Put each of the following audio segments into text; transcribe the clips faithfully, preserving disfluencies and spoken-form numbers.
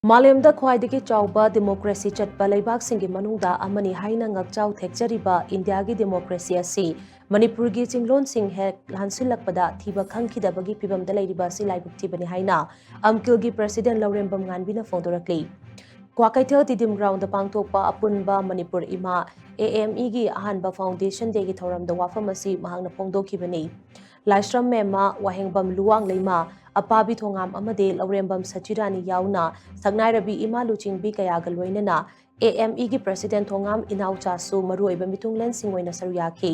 ꯃꯥꯂꯦꯝꯗ ꯈ꯭ꯋꯥꯏꯗꯒꯤ ꯆꯥꯎꯕ ꯗꯦꯃꯣꯀ꯭ꯔꯦꯁꯤ ꯆꯠꯄ ꯂꯩꯕꯥꯛꯁꯤꯡꯒꯤ ꯃꯅꯨꯡꯗ ꯑꯃꯅꯤ ꯍꯥꯏꯅ ꯉꯥꯛꯆꯥꯎ ꯊꯦꯛꯆꯔꯤꯕ ꯏꯟꯗꯤꯌꯥꯒꯤ ꯗꯦꯃꯣꯀ꯭ꯔꯦꯁꯤ ꯑꯁꯤ ꯃꯅꯤꯄꯨꯔꯒꯤ ꯆꯤꯡꯂꯣꯟꯁꯤꯡ ꯍꯦꯛ ꯂꯥꯟꯁꯤꯜꯂꯛꯄꯗ ꯊꯤꯕ ꯈꯪꯈꯤꯗꯕꯒꯤ ꯐꯤꯕꯝꯗ ꯂꯩꯔꯤꯕ ꯑꯁꯤ ꯂꯥꯏꯕꯛ ꯊꯤꯕꯅꯤ ꯍꯥꯏꯅ ꯑꯝꯀꯤꯜꯒꯤ ꯄ꯭ꯔꯁꯤꯗꯦꯟ ꯂꯧꯔꯦꯝꯕꯝ ꯉꯥꯟꯕꯤꯅ ꯐꯣꯡꯗꯣꯔꯛꯂꯤ꯫ ꯀ꯭ꯋꯥꯀꯩꯊꯦꯜ ꯇꯤꯗꯤꯝ ꯒ꯭ꯔꯥꯎꯟꯗ ꯄꯥꯡꯊꯣꯛꯄ ꯑꯄꯨꯟꯕ ꯃꯅꯤꯄꯨꯔ ꯏꯃꯥ, AMEꯒꯤ ꯑꯍꯥꯟꯕ ꯐꯥꯎꯟꯗꯦꯁꯟ ꯗꯦꯒꯤ ꯊꯧꯔꯝꯗ ꯋꯥꯐꯝ ꯑꯁꯤ ꯃꯍꯥꯛꯅ ꯐꯣꯡꯗꯣꯛꯈꯤꯕꯅꯤ꯫ ꯂꯥꯏꯁ꯭ꯔꯝ ꯃꯦꯝꯃ, ꯋꯥꯍꯦꯡꯕꯝ ꯂꯨꯋꯥꯡ ꯂꯩꯃ, ꯑꯄꯥꯕꯤ ꯊꯣꯉꯥꯝ ꯑꯃꯗꯤ ꯂꯧꯔꯦꯝꯕꯝ ꯁꯆꯤꯔꯥꯅꯤ ꯌꯥꯎꯅ ꯁꯛꯅꯥꯏꯔꯕꯤ ꯏꯃꯥ ꯂꯨꯆꯤꯡꯕꯤ ꯀꯌꯥꯒ ꯂꯣꯏꯅꯅ AMEꯒꯤ ꯄ꯭ꯔꯁꯤꯗꯦꯟ ꯊꯣꯉꯥꯝ ꯏꯅꯥꯎꯆꯥꯁꯨ ꯃꯔꯨꯑꯣꯏꯕ ꯃꯤꯊꯨꯡꯂꯦꯟꯁꯤꯡ ꯑꯣꯏꯅ ꯁꯔꯨꯛ ꯌꯥꯈꯤ꯫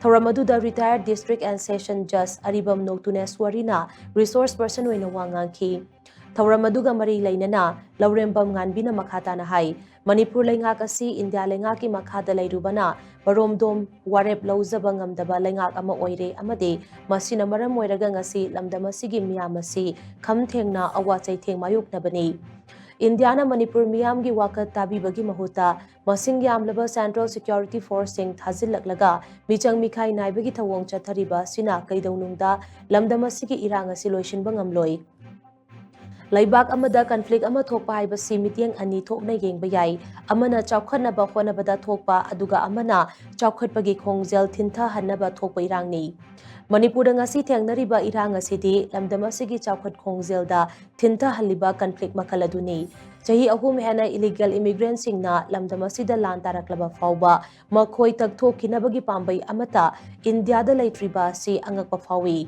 ꯊꯧꯔꯝ ꯑꯗꯨꯗ retired district and session judge Aribam ꯅꯣꯛꯇꯨꯅꯦꯁ꯭ꯋꯔꯤꯅ resource person ꯑꯣꯏꯅ ꯋꯥ ꯉꯥꯡꯈꯤ꯫ ꯊꯧꯔꯝ ꯑꯗꯨꯒ ꯃꯔꯤ ꯂꯩꯅꯅ ꯂꯧꯔꯦꯝꯕꯝ ꯉꯥꯟꯕꯤꯅ ꯃꯈꯥ ꯇꯥꯅ ꯍꯥꯏ, ꯃꯅꯤꯄꯨꯔ ꯂꯩꯉꯥꯛ ꯑꯁꯤ ꯏꯟꯗꯤꯌꯥ ꯂꯩꯉꯥꯛꯀꯤ ꯃꯈꯥꯗ ꯂꯩꯔꯨꯕꯅ ꯃꯔꯣꯝꯗꯣꯝ ꯋꯥꯔꯦꯞ ꯂꯧꯖꯕ ꯉꯝꯗꯕ ꯂꯩꯉꯥꯛ ꯑꯃ ꯑꯣꯏꯔꯦ ꯑꯃꯗꯤ ꯃꯁꯤꯅ ꯃꯔꯝ ꯑꯣꯏꯔꯒ ꯉꯁꯤ ꯂꯝꯗꯝ ꯑꯁꯤꯒꯤ ꯃꯤꯌꯥꯝ ꯑꯁꯤ ꯈꯝ ꯊꯦꯡꯅ ꯑꯋꯥ ꯆꯩꯊꯦꯡ ꯃꯥꯌꯣꯛꯅꯕꯅꯤ꯫ ꯏꯟꯗꯤꯌꯥꯅ ꯃꯅꯤꯄꯨꯔ ꯃꯤꯌꯥꯝꯒꯤ ꯋꯥꯀꯠ ꯇꯥꯕꯤꯕꯒꯤ ꯃꯍꯨꯠꯇ ꯃꯁꯤꯡ ꯌꯥꯝꯂꯕ central security forceꯁꯤꯡ ꯊꯥꯖꯤꯜꯂꯛꯂꯒ ꯃꯤꯆꯪ ꯃꯤꯈꯥꯏ ꯅꯥꯏꯕꯒꯤ ꯊꯧꯑꯣꯡ ꯆꯠꯊꯔꯤꯕ ꯑꯁꯤꯅ ꯀꯩꯗꯧꯅꯨꯡꯗ ꯂꯝꯗꯝ ꯑꯁꯤꯒꯤ ꯏꯔꯥꯡ ꯑꯁꯤ ꯂꯣꯏꯁꯤꯟꯕ ꯉꯝꯂꯣꯏ꯫ ꯂꯩꯕꯥꯛ ꯑꯃꯗ conflict ꯑꯃ ꯊꯣꯛꯄ ꯍꯥꯏꯕꯁꯤ ꯃꯤꯠꯌꯦꯡ ꯑꯅꯤ ꯊꯣꯛꯅ ꯌꯦꯡꯕ ꯌꯥꯏ꯫ ꯑꯃꯅ ꯆꯥꯎꯈꯠꯅꯕ ꯍꯣꯠꯅꯕꯗ ꯊꯣꯛꯄ, ꯑꯗꯨꯒ ꯑꯃꯅ ꯆꯥꯎꯈꯠꯄꯒꯤ ꯈꯣꯡꯖꯦꯜ ꯊꯤꯟꯊꯍꯟꯅꯕ ꯊꯣꯛꯄ ꯏꯔꯥꯡꯅꯤ꯫ ꯃꯅꯤꯄꯨꯔꯗ ꯉꯁꯤ ꯊꯦꯡꯅꯔꯤꯕ ꯏꯔꯥꯡ ꯑꯁꯤꯗꯤ ꯂꯝꯗꯝ ꯑꯁꯤꯒꯤ ꯆꯥꯎꯈꯠ ꯈꯣꯡꯖꯦꯜꯗ ꯊꯤꯟꯊꯍꯜꯂꯤꯕ conflict ꯃꯈꯜ ꯑꯗꯨꯅꯤ꯫ ꯆꯍꯤ ꯑꯍꯨꯝ ꯍꯦꯟꯅ illegal immigrantꯁꯤꯡꯅ ꯂꯝꯗꯝ ꯑꯁꯤꯗ ꯂꯥꯟ ꯇꯥꯔꯛꯂꯕ ꯐꯥꯎꯕ ꯃꯈꯣꯏ ꯇꯛꯊꯣꯛꯈꯤꯅꯕꯒꯤ ꯄꯥꯝꯕꯩ ꯑꯃꯠꯇ ꯏꯟꯗꯤꯌꯥꯗ ꯂꯩꯇ꯭ꯔꯤꯕ ꯑꯁꯤ ꯑꯉꯛꯄ ꯐꯥꯎꯏ꯫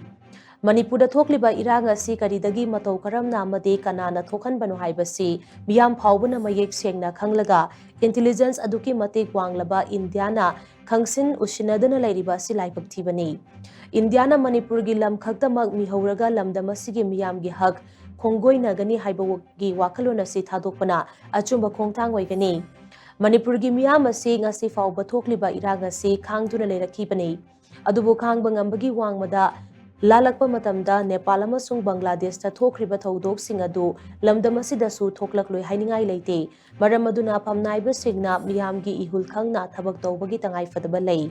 ꯃꯅꯤꯄꯨꯔꯗ ꯊꯣꯛꯂꯤꯕ ꯏꯔꯥꯡ ꯑꯁꯤ ꯀꯔꯤꯗꯒꯤ ꯃꯇꯧ ꯀꯔꯝꯅ ꯑꯃꯗꯤ ꯀꯅꯥꯅ ꯊꯣꯛꯍꯟꯕꯅꯣ ꯍꯥꯏꯕꯁꯤ ꯃꯤꯌꯥꯝ ꯐꯥꯎꯕꯅ ꯃꯌꯦꯛ ꯁꯦꯡꯅ ꯈꯪꯂꯒ intelligence ꯑꯗꯨꯛꯀꯤ ꯃꯇꯤꯛ ꯋꯥꯡꯂꯕ ꯏꯟꯗꯤꯌꯥꯅ ꯈꯪꯁꯤꯟ ꯎꯁꯤꯟꯅꯗꯅ ꯂꯩꯔꯤꯕ ꯑꯁꯤ ꯂꯥꯏꯕꯛ ꯊꯤꯕꯅꯤ꯫ ꯏꯟꯗꯤꯌꯥꯅ ꯃꯅꯤꯄꯨꯔꯒꯤ ꯂꯝ ꯈꯛꯇꯃꯛ ꯃꯤꯍꯧꯔꯒ ꯂꯝꯗꯝ ꯑꯁꯤꯒꯤ ꯃꯤꯌꯥꯝꯒꯤ ꯍꯛ ꯈꯣꯡꯒꯣꯏꯅꯒꯅꯤ ꯍꯥꯏꯕꯒꯤ ꯋꯥꯈꯜꯂꯣꯟ ꯑꯁꯤ ꯊꯥꯗꯣꯛꯄꯅ ꯑꯆꯨꯝꯕ ꯈꯣꯡꯊꯥꯡ ꯑꯣꯏꯒꯅꯤ꯫ ꯃꯅꯤꯄꯨꯔꯒꯤ ꯃꯤꯌꯥꯝ ꯑꯁꯤ ꯉꯁꯤ ꯐꯥꯎꯕ ꯊꯣꯛꯂꯤꯕ ꯏꯔꯥꯡ ꯑꯁꯤ ꯈꯥꯡꯗꯨꯅ ꯂꯩꯔꯛꯈꯤꯕꯅꯤ꯫ ꯑꯗꯨꯕꯨ ꯈꯥꯡꯕ ꯉꯝꯕꯒꯤ ꯋꯥꯡꯃꯗ ꯂꯥꯜꯂꯛꯄ ꯃꯇꯝꯗ ꯅꯦꯄꯥꯜ ꯑꯃꯁꯨꯡ ꯕꯪꯒ꯭ꯂꯥꯗꯦꯁꯇ ꯊꯣꯛꯈ꯭ꯔꯤꯕ ꯊꯧꯗꯣꯛꯁꯤꯡ ꯑꯗꯨ ꯂꯝꯗꯝ ꯑꯁꯤꯗꯁꯨ ꯊꯣꯛꯂꯛꯂꯣꯏ ꯍꯥꯏꯅꯤꯡꯉꯥꯏ ꯂꯩꯇꯦ꯫ ꯃꯔꯝ ꯑꯗꯨꯅ ꯐꯝꯅꯥꯏꯕꯁꯤꯡꯅ ꯃꯤꯌꯥꯝꯒꯤ ꯏꯍꯨꯜ ꯈꯪꯅ ꯊꯕꯛ ꯇꯧꯕꯒꯤ ꯇꯉꯥꯏꯐꯗꯕ ꯂꯩ꯫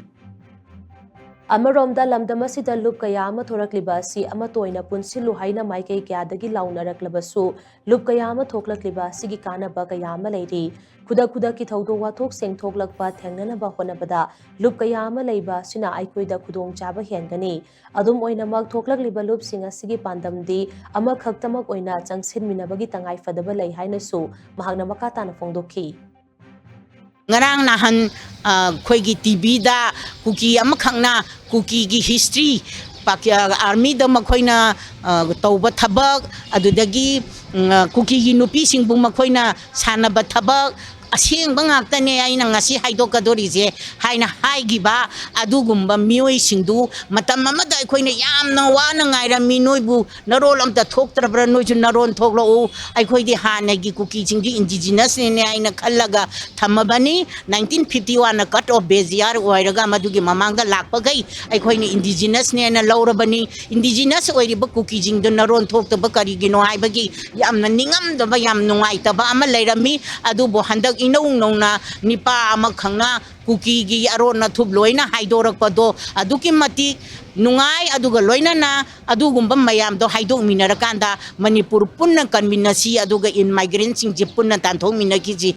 ꯑꯃꯔꯣꯝꯗ, ꯂꯝꯗꯝ ꯑꯁꯤꯗ ꯂꯨꯞ ꯀꯌꯥ ꯑꯃ ꯊꯣꯔꯛꯂꯤꯕ ꯑꯁꯤ ꯑꯃꯠꯇ ꯑꯣꯏꯅ ꯄꯨꯟꯁꯤꯜꯂꯨ ꯍꯥꯏꯅ ꯃꯥꯏꯀꯩ ꯀꯌꯥꯗꯒꯤ ꯂꯥꯎꯅꯔꯛꯂꯕꯁꯨ, ꯂꯨꯞ ꯀꯌꯥ ꯑꯃ ꯊꯣꯛꯂꯛꯂꯤꯕ ꯑꯁꯤꯒꯤ ꯀꯥꯟꯅꯕ ꯀꯌꯥ ꯑꯃ ꯂꯩꯔꯤ꯫ ꯈꯨꯗꯛ ꯈꯨꯗꯛꯀꯤ ꯊꯧꯗꯣꯛ ꯋꯥꯊꯣꯛꯁꯤꯡ ꯊꯣꯛꯂꯛꯄ ꯊꯦꯡꯅꯅꯕ ꯍꯣꯠꯅꯕꯗ ꯂꯨꯞ ꯀꯌꯥ ꯑꯃ ꯂꯩꯕ ꯑꯁꯤꯅ ꯑꯩꯈꯣꯏꯗ ꯈꯨꯗꯣꯡꯆꯥꯕ ꯍꯦꯟꯒꯅꯤ꯫ ꯑꯗꯨꯝ ꯑꯣꯏꯅꯃꯛ, ꯊꯣꯛꯂꯛꯂꯤꯕ ꯂꯨꯞꯁꯤꯡ ꯑꯁꯤꯒꯤ ꯄꯥꯟꯗꯝꯗꯤ ꯑꯃꯈꯛꯇꯃꯛ ꯑꯣꯏꯅ ꯆꯪꯁꯤꯟꯃꯤꯟꯅꯕꯒꯤ ꯇꯉꯥꯏ ꯐꯗꯕ ꯂꯩ ꯍꯥꯏꯅꯁꯨ ꯃꯍꯥꯛꯅ ꯃꯈꯥ ꯇꯥꯅ ꯐꯣꯡꯗꯣꯛꯈꯤ꯫ ꯉꯔꯥꯡ ꯅꯍꯥꯟ, ꯑ, ꯑꯩꯈꯣꯏꯒꯤ ꯇꯤꯚꯤꯗ ꯀꯨꯀꯤ ꯑꯃꯈꯛꯅ ꯀꯨꯀꯤꯒꯤ ꯍꯤꯁꯇ꯭ꯔꯤ, ꯄꯥꯀꯤ-, ꯑ, ꯑꯥꯔꯃꯤꯗ ꯃꯈꯣꯏꯅ, ꯑ, ꯇꯧꯕ ꯊꯕꯛ, ꯑꯗꯨꯗꯒꯤ, ꯎꯝ, ꯑ, ꯀꯨꯀꯤꯒꯤ ꯅꯨꯄꯤꯁꯤꯡꯕꯨ ꯃꯈꯣꯏꯅ ꯁꯥꯟꯅꯕ ꯊꯕꯛ, ꯑꯁꯦꯡꯕ ꯉꯥꯛꯇꯅꯦ ꯑꯩꯅ ꯉꯁꯤ ꯍꯥꯏꯗꯣꯛꯀꯗꯣꯔꯤꯁꯦ ꯍꯥꯏꯅ ꯍꯥꯏꯈꯤꯕ ꯑꯗꯨꯒꯨꯝꯕ ꯃꯤꯑꯣꯏꯁꯤꯡꯗꯨ ꯃꯇꯝ ꯑꯃꯗ ꯑꯩꯈꯣꯏꯅ ꯌꯥꯝꯅ ꯋꯥꯅ ꯉꯥꯏꯔꯝꯃꯤ, ꯅꯣꯏꯕꯨ ꯅꯔꯣꯜ ꯑꯝꯇ ꯊꯣꯛꯇ꯭ꯔꯕ꯭ꯔꯥ? ꯅꯣꯏꯁꯨ ꯅꯔꯣꯟ ꯊꯣꯛꯂꯛꯎ꯫ ꯑꯩꯈꯣꯏꯗꯤ ꯍꯥꯟꯅꯒꯤ ꯀꯨꯀꯤꯁꯤꯡꯗꯤ ꯏꯟꯗꯤꯖꯤꯅꯁꯅꯦ ꯍꯥꯏꯅ ꯈꯜꯂꯒ ꯊꯝꯃꯕꯅꯤ꯫ ꯅꯥꯏꯟꯇꯤꯟ ꯐꯤꯐꯇꯤ ꯋꯥꯟꯅ cut off ꯕꯦꯖꯤꯌꯥꯔ ꯑꯣꯏꯔꯒ ꯃꯗꯨꯒꯤ ꯃꯃꯥꯡꯗ ꯂꯥꯛꯄꯈꯩ ꯑꯩꯈꯣꯏꯅ ꯏꯟꯗꯤꯖꯤꯅꯁꯅꯦꯅ ꯂꯧꯔꯕꯅꯤ꯫ ꯏꯟꯗꯤꯖꯤꯅꯁ ꯑꯣꯏꯔꯤꯕ ꯀꯨꯀꯤꯁꯤꯡꯗꯨ ꯅꯔꯣꯟ ꯊꯣꯛꯇꯕ ꯀꯔꯤꯒꯤꯅꯣ ꯍꯥꯏꯕꯒꯤ ꯌꯥꯝꯅ ꯅꯤꯡꯉꯝꯗꯕ, ꯌꯥꯝ ꯅꯨꯡꯉꯥꯏꯇꯕ ꯑꯃ ꯂꯩꯔꯝꯃꯤ꯫ ꯑꯗꯨꯕꯨ ꯍꯟꯗꯛ ꯏꯅꯧ ꯅꯧꯅ ꯅꯤꯄꯥ ꯑꯃꯈꯛꯅ ꯀꯨꯀꯤꯒꯤ ꯑꯔꯣꯟ ꯑꯊꯨꯞ ꯂꯣꯏꯅ ꯍꯥꯏꯗꯣꯔꯛꯄꯗꯣ ꯑꯗꯨꯛꯀꯤ ꯃꯇꯤꯛ ꯅꯨꯡꯉꯥꯏ꯫ ꯑꯗꯨꯒ ꯂꯣꯏꯅꯅ ꯑꯗꯨꯒꯨꯝꯕ ꯃꯌꯥꯝꯗꯣ ꯍꯥꯏꯗꯣꯛꯃꯤꯟꯅꯔꯀꯥꯟꯗ ꯃꯅꯤꯄꯨꯔ ꯄꯨꯟꯅ ꯀꯟꯃꯤꯟꯅꯁꯤ, ꯑꯗꯨꯒ ꯏꯟꯃꯥꯏꯒ꯭ꯔꯦꯟꯁꯤꯡꯁꯦ ꯄꯨꯟꯅ ꯇꯥꯟꯊꯣꯛꯃꯤꯟꯅꯈꯤꯁꯤ꯫